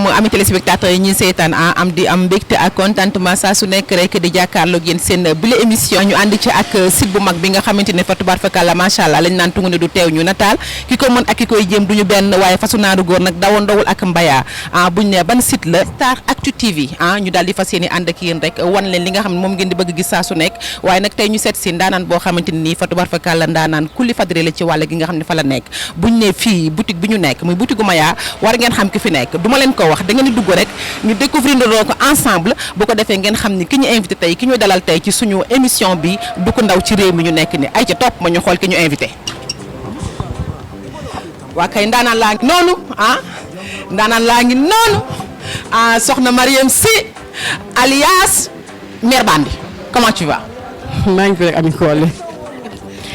asalaamaaleykum ami téléspectateurs yi ñuy seetaan am di am mbégte ak contentement saa su nekk rek di jàkkaarloog yéen seen bile émission ñu ànd ci ak site bu mag bi nga xamante ne fa tubaarfakala macha allah lañ naan tungu ne du teew ñu nataal ki ko mën ak ki koy jéem duñu benn waaye fasu naaru góor nag dawoon ndawul ak mbaya buñ ne ban site la Star Actu TV ñu daal di fas yéene ànd ak yéen rek wan leen li nga xam ne moom ngeen di bëgg gis saa su nekk waaye nag tey ñu seet si ndaanaan boo xamante ne nii fa tubaarfakala ndaanaan kulli fadri la ci wàll gi nga xam ne fa la nekk buñ ne fii boutique bi ñu nekk muy boutique gu Maya war ngeen xam ki fi nekk duma leen ko wax da ngeen di dugg rek ñu découvrir ndoo ko ensemble bu ko defee ngeen xam ni ki ñu invité tey ki ñu dalal tey ci suñu émission bi du ko ndaw ci réew mi ñu nekk ni ay ca topp ma ñu xool ki ñu invité waa kay ndaanaan laa ngi noonu ndaanaan laa ngi noonu soxna Mariam Sy alias Mère Bandi comment tu vas maa ngi fi rek Ami Collé.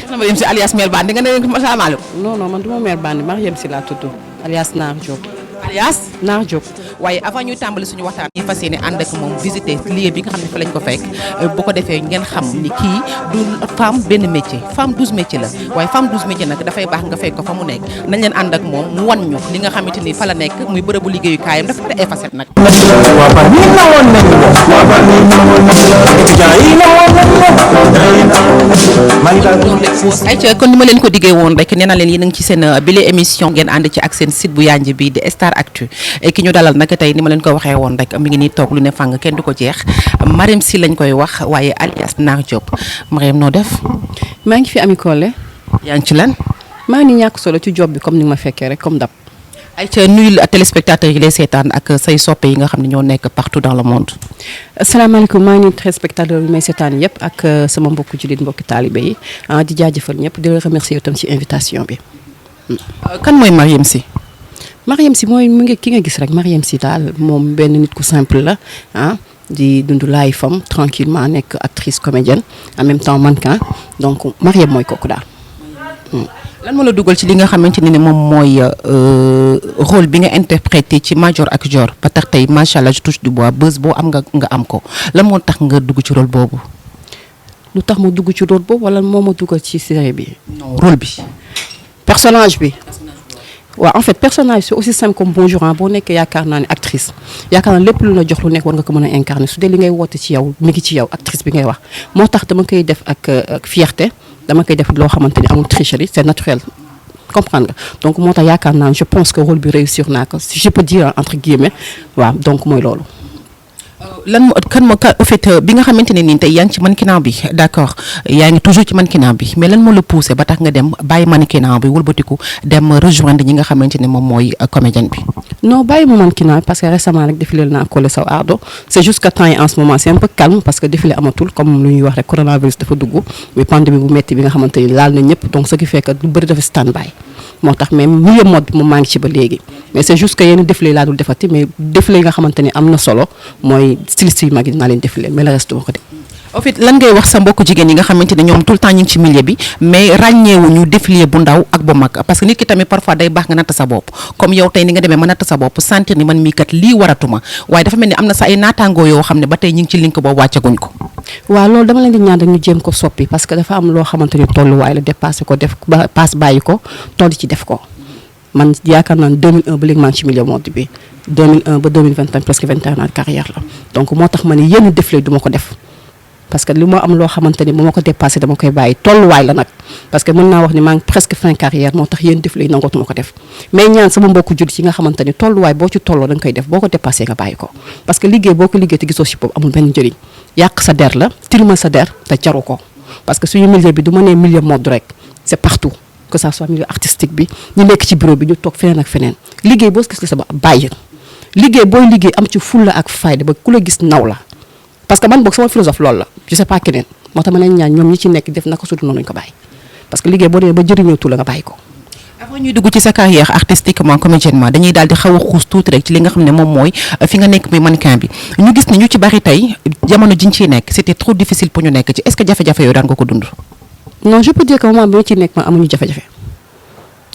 soxna Mariam Sy alias Mère Bandi nga ne salaamaaleykum non man du ma Mère Bandi Mariam Sy laa tudd alias Naar Diop. alias Naar Diop. waaye avant ñuy tàmbali suñu waxtaan yi fas yéene ànd ak moom visiter lieu bi nga xam ne fa lañ ko fekk bu ko defee ngeen xam ni kii du femme benn métier femme 12 métiers la waaye femme 12 métiers nag dafay baax nga fekk ko fa mu nekk nañ leen ànd ak moom mu wan ñu li nga xamante ni fa la nekk muy bërëbu liggéeyukaayam dafa bari ay facettes nag. ayca kon ni ma leen ko diggee woon rek nee na leen yéen a ngi ci seen bile émission ngeen ànd ci ak seen site bu yanj bi di Star Actu ki ñu dalal nag tey ni ma leen ko waxee woon rek mi ngi nii toog lu ne fàng kenn du ko jeex Mariam Sy lañ koy wax waaye alias Naar Diop Mariam noo def. maa ngi fi Ami Collé. yaa ngi ci lan. maa ngi ñàkk solo ci job bi comme ni nga ma fekkee rek comme dab. ayca nuyul téléspectateurs yi lay seetaan ak say soppe yi nga xam ne ñoo nekk partout dans le monde. asalaamaaleykum maa ngi nuyu téléspectateurs yi may seetaan yëpp ak sama mbokku jullit mbokki taalibe yi di jaajëfal ñëpp di la remercier itam ci invitation bi. kan mooy Mariam Sy. Mariam Sy mooy mu ngi ki nga gis rek Mariam Sy daal moom benn nit ku simple la di dund laay fam tranquillement nekk actrice comédienne en même temps mannequin donc Mariam mooy kooku daal. lan moo la dugal ci li nga xamante ne moom mooy rôle bi nga interprété ci Madior ak Dior ba tax tey macha allah je touche du bois buzz boo am nga am ko lan moo tax nga dugg ci rôle boobu. lu tax ma dugg ci rôle boobu wala moo ma dugal ci série bi. non rôle bi. personnage bi. waaw en fait personnage c'est aussi simple comme bonjour boo nekkee yaakaar naa ne actrice yaakaar naa lépp lu la jox lu nekk war nga ko mën a incarner su dee li ngay woote ci yow mi ngi ci yow actrice bi ngay wax moo tax dama koy def ak fierté dama koy def loo xamante ni amul tricherie c'est naturel comprendre nga donc moo tax yaakaar naa je pense que rôle bi réussir naa ko si je peux dire entre guillemets waaw donc mooy loolu. lan au fait bi nga xamante ne nii tey yaa ngi ci mannequinat bi d'accord yaa ngi toujours ci mannequinat bi mais lan moo la poussé ba tax nga dem bàyyi mannequinat bi wëlbatiku dem rejoindre ñi nga xamante ne moom mooy comédienne bi. non bàyyi ma mannequinat parce que récemment rek défilé naa Collé Sow Ardo c'est juste que temps yi en ce moment c'est un peu calme parce que défilé amatul comme lu ñuy wax rek coronavirus dafa dugg mais pandémie bu metti bi nga xamante ni laal na ñëpp donc ce qui fait que lu bëri dafa stand by moo tax même milieu mode bi moom maa ngi ci ba léegi mais c'est juste que yenn défilé laa dul defati mais défilé yi nga xamante ni am na solo mooy styliste yu mag yi dinaa leen défilé mais le reste duma ko def. en fait lan ngay wax sa mbokku jigéen yi nga xamante ne ñoom tout le temps ñu ngi ci milieu bi mais ràññeewuñu défilé bu ndaw ak bu mag parce que nit ki tamit parfois day baax nga natt sa bopp comme yow tey ni nga demee ma natt sa bopp sentir ni man mii kat lii waratuma waaye dafa mel ni am na sa ay naataangoo yoo xam ne ba tey ñu ngi ci link boobu wàccaguñ ko. waaw loolu dama leen di ñaan rek ñu jéem ko soppi parce que dafa am loo xamante ni tolluwaay la dépassé ko def ba passe bàyyi ko toll ci def ko man yaakaar naa ne 2001 ba léegi maa ngi ci milieu mode bi 2001 ba 2021 presque 21 ans de carrière la donc moo tax ma ne yenn défilé du ma ko def parce que li ma am loo xamante ni bu ma ko dépassé dama koy bàyyi tolluwaay la nag parce que mën naa wax ni maa ngi presque fin carrière moo tax yenn défilé yi nangootuma ko def mais ñaan sama mbokku jullit yi nga xamante ni tolluwaay boo ci tolloo da nga koy def boo ko dépassé nga bàyyi ko parce que liggéey boo ko liggéey te gisoo si boobu amul benn njëriñ yàq sa der la tilimal sa der te jaru ko parce que suñu milieu bi du ma nee milieu mode rek c'est partout que ça soit milieu artistique bi ñu nekk ci bureau bi ñu toog feneen ak feneen liggéey boo gis la sa ba bàyyi liggéey booy liggéey am ci fulla ak fayda ba ku la gis naw la parce que man boog sama philosophe loolu la je sais pas keneen moo tax ma leen ñaan ñoom ñi ci nekk def naka sutu noonu ñu ko bàyyi parce que liggéey boo demee ba jëriñoo tu la nga bàyyi ko. avant ñuy dugg ci sa carrière artistiquement comédiennement dañuy daal di xaw a xuus tuuti rek ci li nga xam ne moom mooy fi nga nekk muy mannequin bi ñu gis ne ñu ci bari tey jamono jiñ ciy nekk c'était trop difficile pour ñu nekk ci est-ce que jafe-jafe yooyu daan nga ko dund. non je peux dire que moment bi ma ciy nekk man amuñu jafe-jafe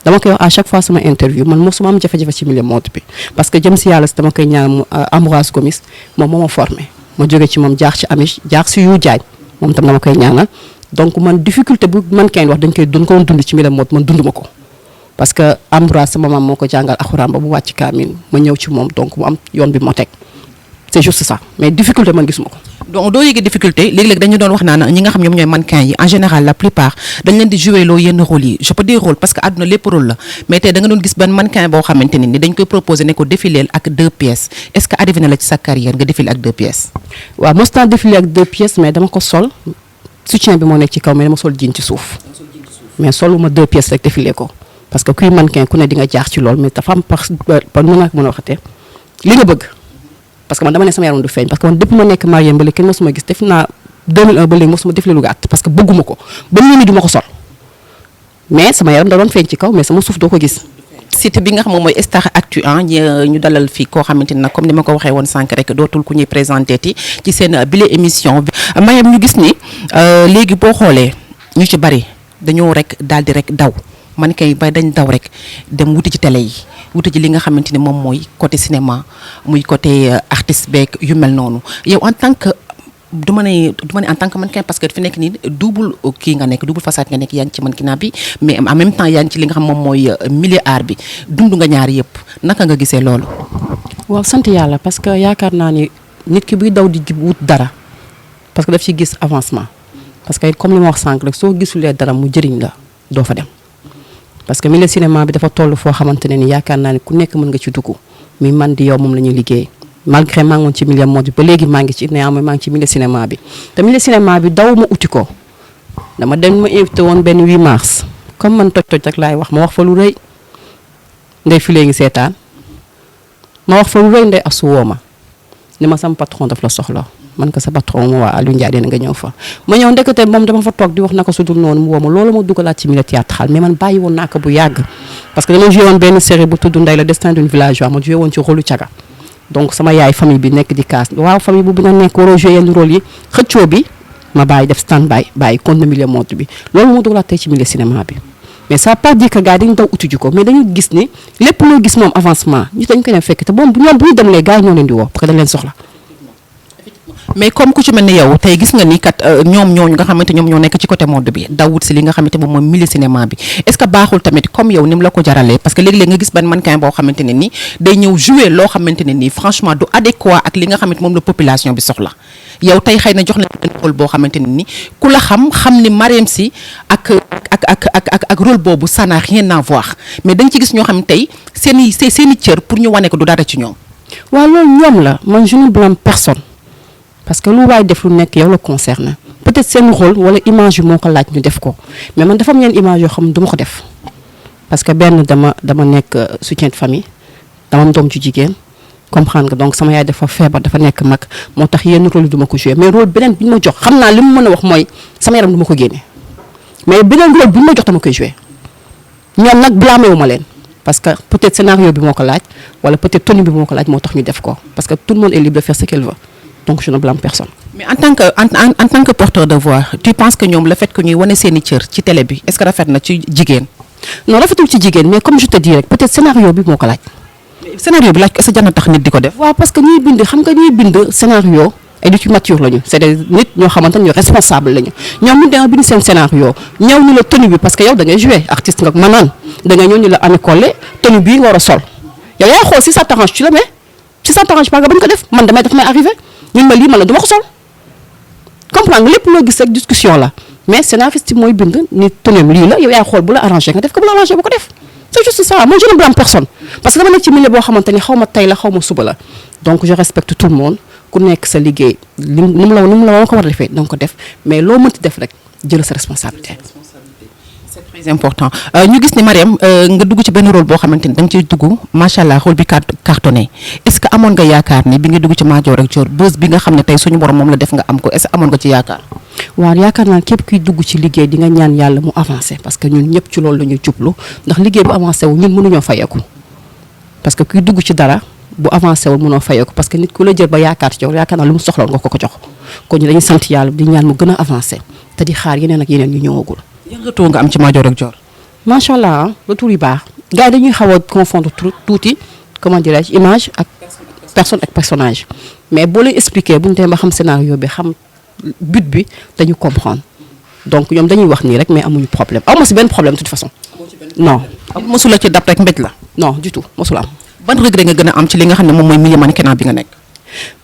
dama koy wax à chaque fois sama interview man mosuma am jafe-jafe ci milieu mode bi parce que jëm si yàlla si dama koy ñaan Ambroise Gomis moom moo ma formé ma jóge ci moom jaax ci Amish jaax si yu jaañ moom tam dama koy ñaanal donc man difficulté bu man kenn wax dañ ko dund ci milieu mode man dund ma ko parce que Ambroise sama maam moo ko jàngal alxuraan ba bu wàcc kaamil ma ñëw ci moom donc mu am yoon bi ma teg c'est juste ça mais difficulté man gisuma ko. donc doo yëgee difficulté léeg-léeg dañu doon wax naan ñi nga xam ñoom ñooy mannequin yi en général la plupart dañ leen di jouer loo yenn rôle yi je peux dire rôle parce que àdduna lépp rôle la mais tey da nga doon gis benn mannequin boo xamante ni dañ koy proposer ne ko défileel ak 2 pièces est-ce que arrivé na la ci sa carrière nga défilé ak 2 pièces. waaw mos naa défilé ak 2 pièces mais dama ko sol soutien bi moo nekk ci kaw mais dama sol jean ci suuf mais soluma 2 pièces rek défilé ko parce que kuy mannequin ku ne di nga jaar ci lool mais dafa am par mën a waxatee li nga bëgg. parce que man dama ne sama yaram du feeñ parce que man depuis ma nekk mariée ba léegi kenn mosuma gis def naa 2001 ba léegi mosuma def lu gàtt parce que bëgguma ko ba nii du ma ko sol mais sama yaram da doon feeñ ci kaw mais sama suuf doo ko gis. site bi nga xam moom mooy Star Actu ñu dalal fii koo xamante ni nag comme ni ma ko waxee woon sànq rek dootul ku ñuy présenté ti ci seen bile émission bi. Mayam ñu gis ni léegi boo xoolee ñu ci bari dañoo rek daal di rek daw man kay ba dañ daw rek dem wuti ci télé yi. wuute ji li nga xamante ni moom mooy côté cinéma muy côté artiste beeg yu mel noonu yow en tant que du ma ne en tant que mannequin parce que fi nekk nii double kii nga nekk double façade nga nekk yaa ngi ci mannequinat bi mais en même temps yaa ngi ci li nga xam moom mooy milieu art bi dund nga ñaar yëpp naka nga gisee loolu. waaw sant yàlla parce que yaakaar naa ni nit ki buy daw di wut dara parce que daf ci gis avancement parce que comme li ma wax sànq rek soo gisulee dara mu jëriñ la doo fa dem. parce que milieu cinéma bi dafa toll foo xamante ne ni yaakaar naa ne ku nekk mën nga ci dugg mi man di yow moom la ñuy liggéey malgré maa ngi woon ci milieu mode bi ba léegi maa ngi ci néanmoins maa ngi ci milieu cinéma bi te milieu cinéma bi daw ma uti ko dama dem ma invité woon benn 8 mars comme man toj rek laay wax ma wax fa lu rëy ndey fi léegi seetaan ma wax fa lu rëy ndey asu woo ma ni ma sama patron daf la soxla man ko sa patron ma waa Aliou Ndiaye dina nga ñëw fa ma ñëw ndekete moom dama fa toog di wax naka su dul noonu mu woo ma loolu ma dugalaat ci milieu théâtral mais man bàyyi woon naa ko bu yàgg parce que dama joué woon benn série bu tudd Ndeye le destin d'une villageoise ma joué woon ci rôle Caga donc sama yaay famille bi nekk di kaas waaw famille bu bi nga nekk waroo joué yenn rôle yi xëccoo bi ma bàyyi def stand by bàyyi continuer milieu mode bi loolu moo dugalaat tey ci milieu cinéma bi mais ça pas dire que gars yi dañu daw uti ji ko mais dañu gis ni lépp loo gis moom avancement ñu dañ ko dem fekk te moom ñoom bu ñu dem les gars yi ñoo leen di woo parce que dañ leen soxla. mais comme ku ci mel ni yow tey gis nga ni kat ñoom ñooñu nga xamante ñoom ñoo nekk ci côté mode bi dawut si li nga xamante moom mooy milieu cinéma bi est-ce que baaxul tamit comme yow ni mu la ko jaralee parce que léeg-léeg nga gis benn mannequin boo xamante ne ni day ñëw jouer loo xamante ne nii franchement du adéquat ak li nga xamante moom la population bi soxla yow tey xëy na jox na benn rôle boo xamante ne ni ku la xam ni Mariam Sy ak rôle boobu ça n'a rien à voir mais dañ ci gis ñoo xam ne tey seen i cër pour ñu wane ko du dara ci ñoom. waaw loolu ñoom la man je ne blâme personne. parce que lu waay def lu nekk yow la concerné peut-être seen rôle wala image yi moo ko laaj ñu def ko mais man dafa am yenn image yoo xam ne du ma ko def parce que benn dama nekk soutien de famille dama am doom ju jigéen comprendre nga donc sama yaay dafa feebar dafa nekk mag moo tax yenn rôle yi du ma ko joué mais rôle beneen bi ñu ma jox xam naa li mu mën a wax mooy sama yaram du ma ko génne mais beneen rôle bi ñu ma jox dama koy joué ñoom nag blâmé wu ma leen parce que peut-être scénario bi moo ko laaj wala peut-être tenue bi moo ko laaj moo tax ñu def ko parce que tout le monde est libre de faire ce qu'il veut. donc je ne blâme personne. mais en tant que porteur de voix tu penses que ñoom le fait que ñuy wane seen i cër ci télé bi est-ce que rafet na ci jigéen. non rafetul ci jigéen mais comme je te dis rek peut-être scénario bi moo ko laaj. scénario bi laaj ko est-ce que jar na tax nit di ko def. waaw parce que ñuy bind xam nga ñuy bind scénario ay nit yu mature lañu c'est des nit ñoo xamante ne ñu responsable lañu ñoom ñu dama bind seen scénario ñëw ñu la tenue bi parce que yow da ngay jouer artiste nga ma naan da ngay ñëw ñu la Ami Collé tenue bii nga war a sol yow yaay xool si ça t'arrange tu la mets si ça t'arrange pas nga bañ ko def man damay daf may arrivé ñun ma lii man la duma ko sol comprendre nga lépp loo gis rek discussion la mais scénariste mooy bind ni teneem lii la yow yaay xool bu la arrangé nga def ko bu la arrangé bu ko def c'est juste ça moi je ne blâme personne parce que dama nekk ci milieu boo xamante ni xaw ma tey la xaw ma suba la donc je respecte tout le monde ku nekk sa liggéey ni mu la ko war a defee danga ko def mais loo mënti def rek jël sa responsabilité. c'est très important ñu gis ni Mariam nga dugg ci benn rôle boo xamante ni da nga ciy dugg macha allah rôle bi cartonné est-ce que amoon nga yaakaar ni bi nga dugg ci Madior ak Dior bës bi nga xam ne tey suñu borom moom la def nga am ko est-ce que amoon nga ci yaakaar. waaw yaakaar naa képp kuy dugg ci liggéey di nga ñaan yàlla mu avancé parce que ñun ñëpp ci loolu la ñuy jublu ndax liggéey bu avancé wu ñun mënuñoo fayeeku parce que kuy dugg ci dara bu avancé wul mënoo fayeeku parce que nit ku la jël ba yaakaar ci yow yaakaar naa lu mu soxla nga ko jox kon ñu dañuy sant yàlla di ñaan mu gën a avancé te di xaar yeneen ak yeneen ñu ñëwagul. yan retour nga am ci Madior ak Dior. macha allah retour yu baax gars yi dañuy xaw a confondre tuuti comment dirais-je image ak personne ak personnage mais boo leen expliquer bu ñu demee ba xam scénario bi xam but bi dañu comprendre donc ñoom dañuy wax nii rek mais amuñu problème aw ma si benn problème de toute façon non mosula ci dab rek mbéj la. non du tout mosul am. ban regret nga gën a am ci li nga xam ne moom mooy milieu mannequinat bi nga nekk.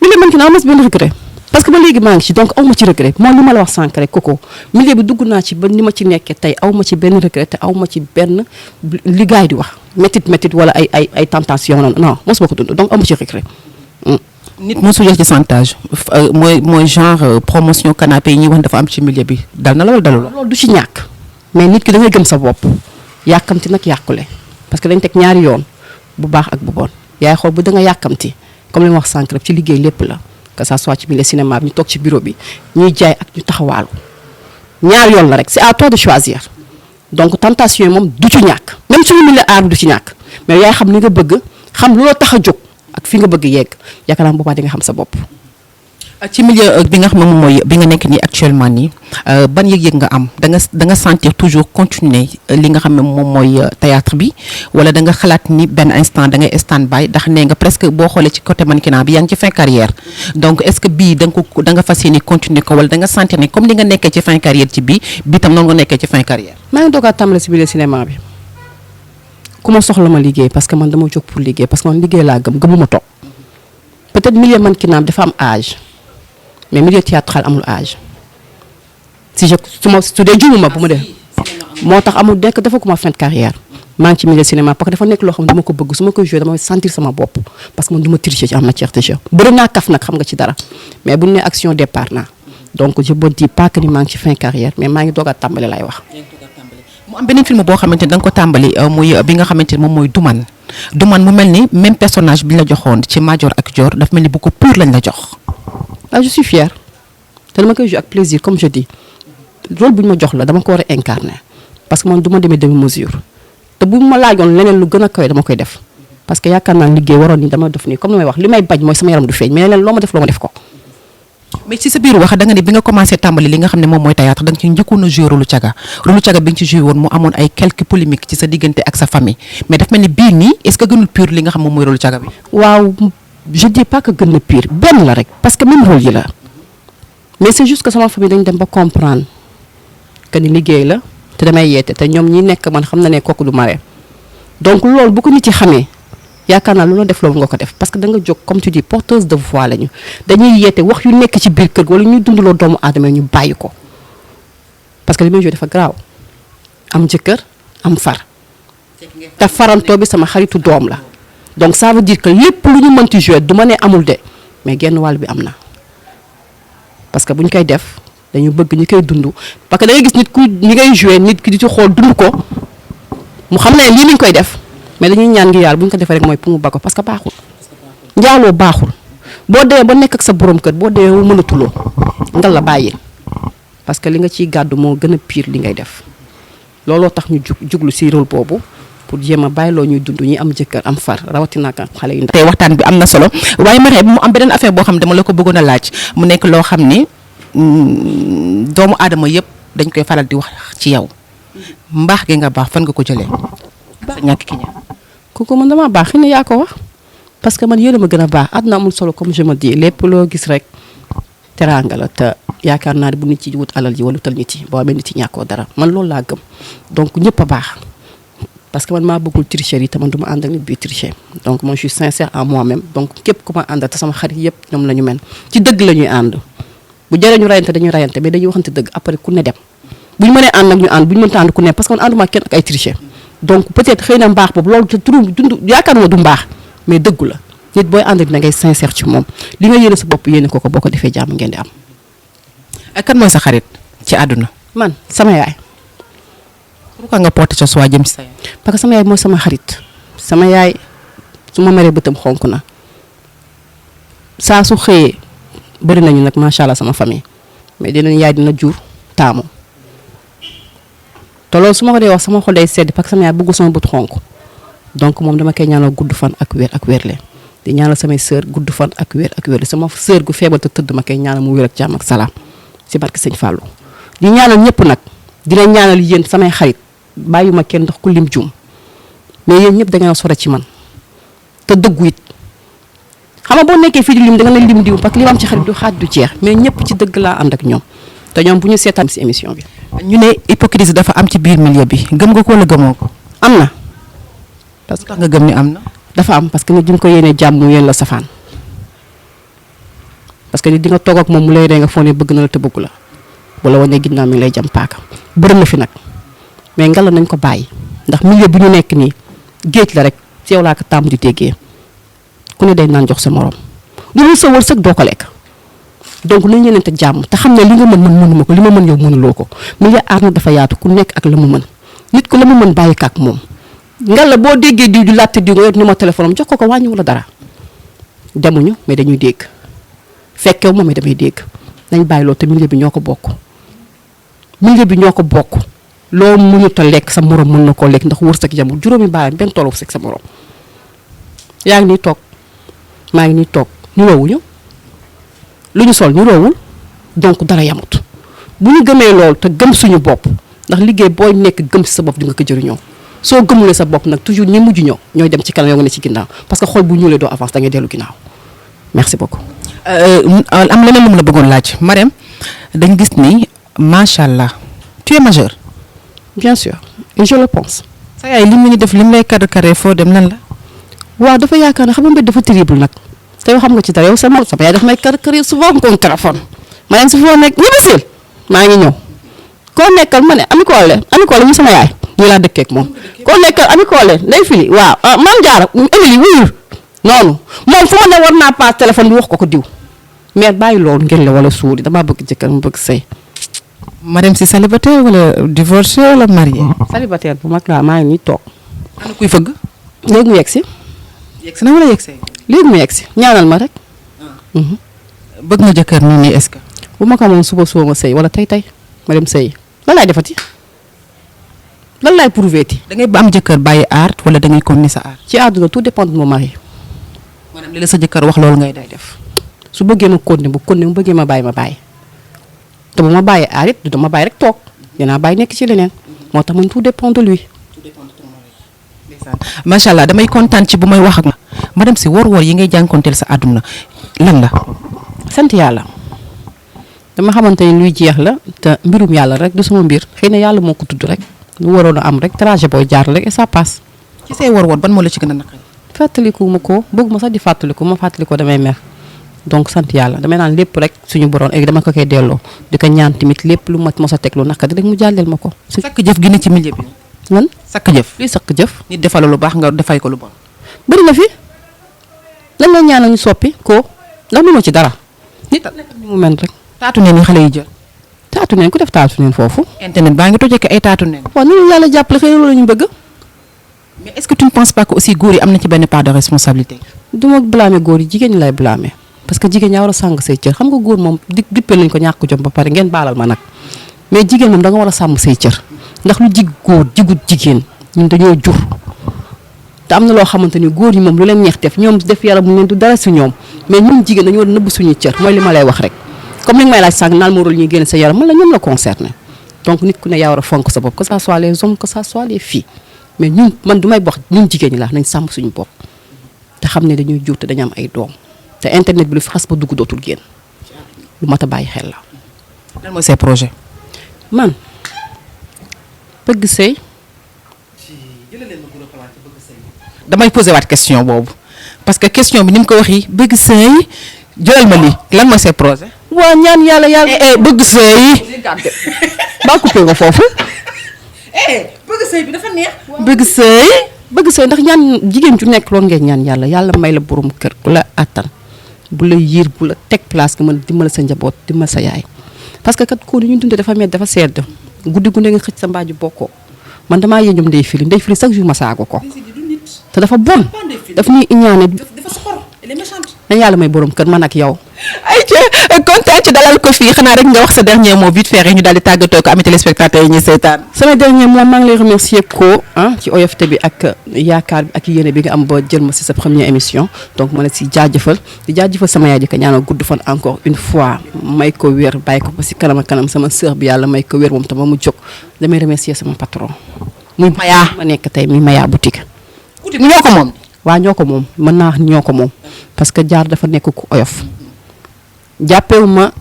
milieu mannequinat amas benn regret parce que ba léegi maa ngi ci donc aw ma ci regret moom li ma la wax sànq rek koko milieu bi dugg naa ci ba ni ma ci nekkee tey aw ma ci benn regret te aw ma ci benn li gars yi di wax métit wala ay tentation non mosuma ko dund donc aw ma ci regret. nit mosul yëg ci chantage mooy genre promotion canapé yi ñuy wax dafa am ci milieu bi dal na la wala dalu la. loolu du ci ñàkk mais nit ki da ngay gëm sa bopp yàkkamti nag yàqule parce que dañ teg ñaari yoon bu baax ak bu bon yaay xool bu da nga yàkkamti comme li ma wax sànq rek ci liggéey lépp la que ça soit ci milieu cinéma bi ñu toog ci bureau bi ñuy jaay ak ñu taxawaalu ñaar yoon la rek c'est à toi de choisir donc tentation yi moom du ci ñàkk même suñu milieu art bi du ci ñàkk mais yaay xam li nga bëgg xam lu la tax a jóg ak fi nga bëgg yegg yaakaar naa boobaa di nga xam sa bopp. ci milieu bi nga xam ne moom mooy bi nga nekk nii actuellement nii ban yëg-yëg nga am da nga sentir toujours continuer li nga xam ne moom mooy théâtre bi wala da nga xalaat ni benn instant da ngay stand by ndax nee nga presque boo xoolee ci côté mannequinat bi yaa ngi ci fin carrière donc est-ce que bii da nga fas yéene continuer ko wala da nga sentir ni comme ni nga nekkee ci fin carrière ci bii tam noonu nga nekkee ci fin carrière. maa ngi doog a tàmbale si milieu cinéma bi ku ma soxla ma liggéey parce que man dama jóg pour liggéey parce que man liggéey laa gëmuma toog peut-être milieu mannequinat dafa am âge. mais milieu théâtral amul âge su dee juumuma bu ma def moo tax amul dekk dafa ko ma fin de carrière maa ngi ci milieu cinéma parce que dafa nekk loo xam ne dama ko bëgg su ma koy joué dama sentir sama bopp parce que man du ma tricher ci en matière de jeu bëri naa kaf nag xam nga ci dara mais bu ñu nee action départ naa donc je me dis pas que ni maa ngi ci fin carrière mais maa ngi doog a tàmbali laay wax. mu am beneen film boo xamante ni da nga ko tàmbali muy bi nga xamante ni moom mooy Duman mu mel ni même personnage bi ñu la joxoon ci Madior ak Dior daf mel ni bu ko pur lañ la jox. je suis fière te dama koy jouer ak plaisir comme je dis rôle bu ñu ma jox la dama ko war a incarner parce que man du ma demee demi mesure te bu ma laajoon leneen lu gën a kawe dama koy def parce que yaakaar naa liggéey waroon ni dama def nii comme li may wax li may bañ mooy sama yaram du feeñ mais leneen loo ma def ko. mais ci sa biir wax da nga ne bi nga commencé tàmbali li nga xam ne moom mooy théâtre da nga ci njëkkoon a jouer rôle caga bi nga ci jouer woon mu amoon ay quelques polémiques ci sa diggante ak sa famille mais daf mel ni bii nii est-ce que gënul pur li nga xam moom mooy rôle caga bi. waaw je dis pas que gën na pire benn la rek parce que même rôle yi la mais c'est juste que sama famille dañ dem ba comprendre que ni liggéey la te damay yeete te ñoom ñi nekk man xam na ne kooku du mare donc loolu bu ko nit yi xamee yaakaar naa lu la def loolu nga ko def parce que da nga jóg comme tu dis porteuse de voix lañu dañuy yeete wax yu nekk ci biir kër wala ñuy dundaloo doomu aadama ñu bàyyi ko parce que li may joué dafa garaaw am jëkkër am far te farantoo bi sama xaritu doom la donc ça veut dire que lépp lu ñu mënti joué du ma ne amul de mais genn wàll bi am na parce que bu ñu koy def dañu bëgg ñi koy dund parce que da ngay gis nit ku ñi ngay joué nit ki di ci xool dund ko mu xam ne lii lañ koy def mais dañuy ñaan ngi yàlla bu ñu ko defee rek mooy pour mu ba ko parce que baaxul njaaloo baaxul boo dee ba nekk ak sa borom kër boo dee mënatuloo nga la bàyyi parce que li nga ciy gàddu moo gën a pire li ngay def looloo tax ñu juglu si rôle boobu pour jéem a bàyyiloo ñuy dund ñi am jëkkër am far rawatina ak xale yu ndaw. tey waxtaan bi am na solo waaye Marème mu am beneen affaire boo xam ne dama la ko bëggoon a laaj mu nekk loo xam ni doomu aadama yëpp dañ koy faral di wax ci yow mbaax gi nga baax fan nga ko jëlee. sa ñàkk ki ñaan. kooku man damaa baax xëy na yaa ko wax parce que man yéen a ma gën a baax àdduna amul solo comme je me dis lépp loo gis rek teraanga la te yaakaar naa ne bu nit ci wut alal ji wala tal nit yi boo amee nit yi ñàkkoo dara man loolu laa gëm donc ñëpp a baax. parce que man maa bëggul tricherie te man du ma ànd ak nit bii tricher donc moi je suis sincère en moi-même donc képp ku ma àndal te sama xarit yëpp ñoom la ñu mel ci dëgg la ñuy ànd bu jëree ñu rayante dañuy rayante mais dañuy waxante dëgg après ku ne dem bu ñu mënee ànd nag ñu ànd bu ñu mënta ànd ku ne parce que man ànduma kenn ak ay tricher donc peut-être xëy na mbaax boobu loolu te turu dund yaakaar naa du mbaax mais dëggu la nit booy ànd da ngay sincère ci moom li nga yéene sa bopp yéene ko boo ko defee jàmm ngeen di am. kan mooy sa xarit ci àdduna. man sama yaay. pourquoi nga porté sa choix jëm ci sa yaay. parce que sama yaay mooy sama xarit sama yaay su ma meree bëtam xonk na saa su xëyee bëri nañu nag macha allah sama famille mais dinañ yaay dina jur taamu te loolu su ma ko dee wax sama xol day sedd parce que sama yaay bëggu sama bët xonk donc moom dama koy ñaanal gudd fan ak wér ak wérle di ñaanal samay sœur gudd fan ak wér ak wérle sama sœur gu feebar te tëdd ma koy ñaanal mu wér ak jàmm ak salaam si barke sëñ Fallou di ñaanal ñëpp nag dina ñaanal yéen samay xarit. bàyyuma kenn ndax ku lim juum mais yéen ñëpp da ngeen a sore ci man te dëggu it xam nga boo nekkee fii di lim da nga ne lim diw parce que li ma am ci xarit du xaaj du jeex mais ñëpp ci dëgg laa ànd ak ñoom te ñoom bu ñu seetaan si émission bi. ñu ne hypocrisie dafa am ci biir milieu bi gëm nga ko wala gëmoo ko. am na parce que nga gëm ni am na. dafa am parce que nit di nga ko yéene jàmm mu yéen la safaan parce que nit di nga toog ak moom mu lay ree nga foog ne bëgg na la te bëggu la bu la wanee ginnaaw mi ngi lay jam paaka bëri na fi nag mais ngala nañ ko bàyyi ndax milieu bu ñu nekk nii géej la rek ci yow laa ko tàmm di déggee ku ne day naan jox sa morom lu dul sa wërsëg doo ko lekk donc nañ ñeneen jàmm te xam ne li nga mën man mënuma ko li ma mën yow mënuloo ko milieu art na dafa yaatu ku nekk ak la mu mën nit ko la mu mën bàyyi ko ak moom ngalla boo déggee diw di laajte diw nga yor numéro téléphone am jox ko wàññi wala dara demuñu mais dañuy dégg fekkew moom mais damay dégg nañ bàyyi loolu te milieu bi ñoo ko bokk milieu bi ñoo ko bokk loo mënut a lekk sa morom mën na koo lekk ndax wërsëg yamul juróomi baaraam benn toolu wërsëg sa morom yaa ngi nii toog maa ngi nii toog ñu roowuñu lu ñu sol ñu roowul donc dara yamut bu ñu gëmee loolu te gëm suñu bopp ndax liggéey booy nekk gëm si sa bopp di nga ko jëriñoo soo gëmulee sa bopp nag toujours ñi mujj ñëw ñooy dem ci kanam yow nga ne ci ginnaaw parce que xol bu ñuulee doo avance da ngay dellu ginnaaw merci beaucoup. am leneen lu mu la bëggoon laaj Marème dañ gis ni macha allah tu es majeure. bien sûr et je le pense. sa yaay li mu ñu def lim lay kàr foo dem lan la. waaw dafa yaakaar ne xam nga mbir dafa terrible nag te yow xam nga ci dara yow sama yaay dafa may kar souvent mu ko téléphone ma leen su foo nekk ñibbisil maa ngi ñëw koo nekkal ma ne Ami Collé ñu sama yaay ñu laa dëkkee ak moom koo nekkal Ami Collé Ndeye Fili waaw Mame Diarra Émilie wuyul noonu moom fu ma ne war naa paas téléphone bi wax ko diw mais bàyyi loolu ngeen la wala suuli damaa bëgg jëkkër mu bëgg sëy. Marème si célibataire wala divorcé wala marié. célibataire bu mag laa maa ngi nii toog. ana kuy fëgg. léegi mu yegg si. yegg si na wala yegg see. léegi mu yegg si ñaanal ma rek. bëgg nga jëkkër nii nii est-ce que. bu ma ko moom suba ma sëy wala tey ma dem sëy lan laay defati lan laay prouvé ti. da ngay ba am jëkkër bàyyi art wala da ngay continuer sa art. ci àdduna tout dépend de mon mari. maanaam li la sa jëkkër wax loolu ngay day def. su bëggee ma continuer bu bëggee ma bàyyi te bu ma bàyyi art it du dama bàyyi rek toog dinaa bàyyi nekk ci leneen moo tax man tout dépend de lui. macha allah damay kontaan ci bu may wax ak ma dem si wor-wor yi ngay jànkonteel sa àdduna lan la. sant yàlla dama xamante ni luy jeex la te mbirum yàlla rek du sama mbir xëy na yàlla moo ko tudd rek lu waroon a am rek trajet booy jaar rek et ça passe. ci say wor-wor ban moo la ci gën a naqari. fàttaliku ma ko bëgguma sax di fàttaliku ma fàttaliku damay mer donc sant yàlla damay naan lépp rek suñu borom ak dama ko koy delloo di ko ñaan tamit lépp lu ma mos a teg lu naqari rek mu jàlleel ma ko. sakk jëf gi ne ci milieu bi. lan sakk jëf. luy sakk jëf. nit defal lu baax nga defay ko lu bon. bëri na fi lan la ñaanal ñu soppi ko ndax mënoo ci dara. nit a nekk ni mu mel rek. taatu neen yi xale yi jël. taatu neen ku def taatu neen foofu. internet baa ngi tojee ko ay taatu neen. waaw ni yàlla jàppale xëy na loolu la ñu bëgg. mais est-ce que tu ne penses pas que aussi góor yi am na ci benn part de responsabilité. du ma blâmer góor yi jigéen ñi lay blâmer parce que jigéen ñaa war a sàng say cër xam nga góor moom dippee lañ ko ñàkk jom ba pare ngeen baalal ma nag mais jigéen moom da nga war a sàmm say cër ndax lu jig góor jigut jigéen ñun dañoo jur te am na loo xamante ni góor yi moom lu leen neex def ñoom def yàlla mu leen du dara si ñoom mais ñun jigéen dañoo war a nëbb suñuy cër mooy li ma lay wax rek comme li nga may laaj sànq naal moo rôle ñuy génn sa yaram man la ñoom la concerné donc nit ku ne yaa war a fonk sa bopp que ça soit les hommes que ça soit les filles mais ñun man du may wax ñun jigéen ñi la nañ sàmm suñu bopp te xam ne dañuy jur te dañu am ay doom te internet bi lu fi xas ba dugg dootul génn lu mat a bàyyi xel la. lan mooy ses projets. man bëgg sëy. damay posé waat question boobu parce que question bi ni mu ko waxee bëgg sëy jëlal ma lii lan mooy ses projets. waa ñaan yàlla. bëgg sëy. baa coupé nga foofu. bëgg sëy bi dafa neex. bëgg sëy. bëgg sëy ndax ñaan jigéen ju nekk loolu ngeen ñaan yàlla may la borom kër ku la attan bu la yiir bu la teg place nga mën dimbal sa njaboot dimbal sa yaay parce que kat koo ñu dundee dafa dafa sedd guddi gu ne nga xëcc sa mbaaju bokkoo man damaa yéen ñoom Ndeye Fili chaque jour ma saago ko te dafa bon daf ñuy iñaane na yàlla may borom kër man ak yow. ayca kontaan ci dalal ko fii xanaa rek nga wax sa dernier mot vite fait ñu daal di tàggatoo ko ami téléspectateurs yi ñu seetaan. sama dernier mot maa ngi lay remercier ko ci oyofte bi ak yaakaar bi ak yéene bi nga am ba jël ma si sa première émission donc ma ne si jaajëfal di jaajëfal sama yaay di ko ñaanal gudd fan encore une fois may ko wér bàyyi ko ba si kanam ak kanam sama sœur bi yàlla may ko wér moom tam ba mu jóg damay remercier sama patron. muy Maya ma nekk tey muy Maya boutique. boutique ñoo ko moom. waa ñoo ko moom mën naa ñoo ko moom parce que jaar dafa nekk ku oyof jàppewu ma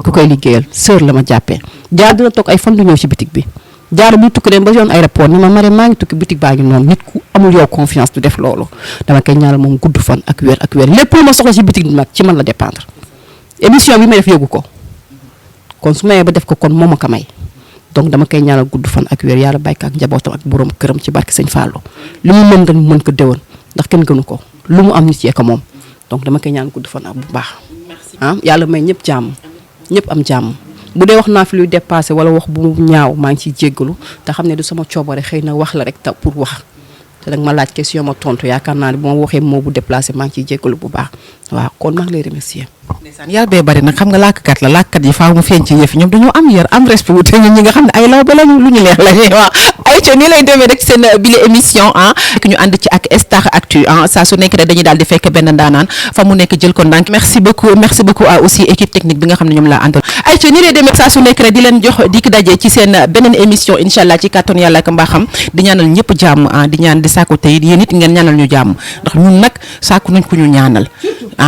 ku koy liggéeyal sœur la ma jàppee jaar dina toog ay fan du ñëw ci bitig bi jaaro bi tukki dem ba yoon aéroport ni ma Marème maa ngi tukki boutique baa ngi noonu nit ku amul yow confiance du def loolu dama koy ñaanal moom gudd fan ak wér lépp lu ma soxla ci boutique bi nag ci man la dépendre émission bi may def yóbbu ko kon su mayee ba def ko kon moom a ko may donc dama koy ñaanal gudd fan ak wér yàlla bàyyi ko ak njabootam ak borom këram ci barke sëñ Fallou li mu mën ren mën ko déwén ndax kenn gënu ko lu mu am nit yee ko moom donc dama koy ñaanal gudd fan ak bu baax ah yàlla may ñëpp jàmm ñëpp am jàmm bu dee wax naa fi luy dépassé wala wax bu mu ñaaw maa ngi ciy jéggalu te xam ne du sama coobare xëy na wax la rek ta pour wax te nag ma laaj question ma tontu yaakaar naa ne bu ma waxee moo bu déplacé maa ngi ciy jéggalu bu baax waaw kon maa ngi lay remercier. ndeysaan yar bee bari nag xam nga làkkat la làkkat yi faaw mu feeñ ci yëf ñoom dañoo am yar am respect wu te ñun ñi nga xam ne ay law ba lañu lu ñu leex la ñuy wax ay ca nii lay demee rek seen bile émission ñu ànd ci ak Star Actu saa su nekk rek dañuy daal di fekk benn ndaanaan fa mu nekk jël ko ndànk merci beaucoup à aussi équipe technique bi nga xam ne ñoom laa àndal ay ca nii lay demee saa su nekk rek di leen jox dik daje ci seen beneen émission incha allah ci kàttan yàlla ak mbaaxam di ñaanal ñëpp jàmm di ñaan di sàkku tey yéen it ngeen ñaanal ñu jàmm ndax ñun nag sàkku nañ ko ñu ñaanal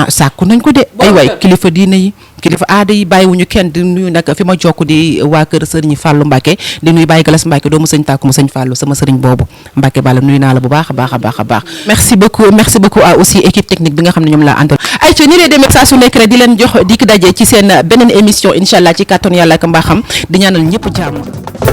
sàkku nañ ko de ay waay kilifa diine yi kilifa aada yi bàyyiwuñu kenn di nuyu nag fi ma jokk di waa kër sëriñ Fallou Mbacke di nuyu Baye Galas Mbacke doomu sëñ Tàkku mu sëñ Fallou sama sëriñ boobu Mbacke Balla nuyu naa la bu baax a baax merci beaucoup à aussi équipe technique bi nga xam ne ñoom laa àndal ay ci ni lay demee saa su nekk rek di leen jox dik daje ci seen beneen émission incha allah ci kàttan yàlla ak mbaaxam di ñaanal ñëpp jàmm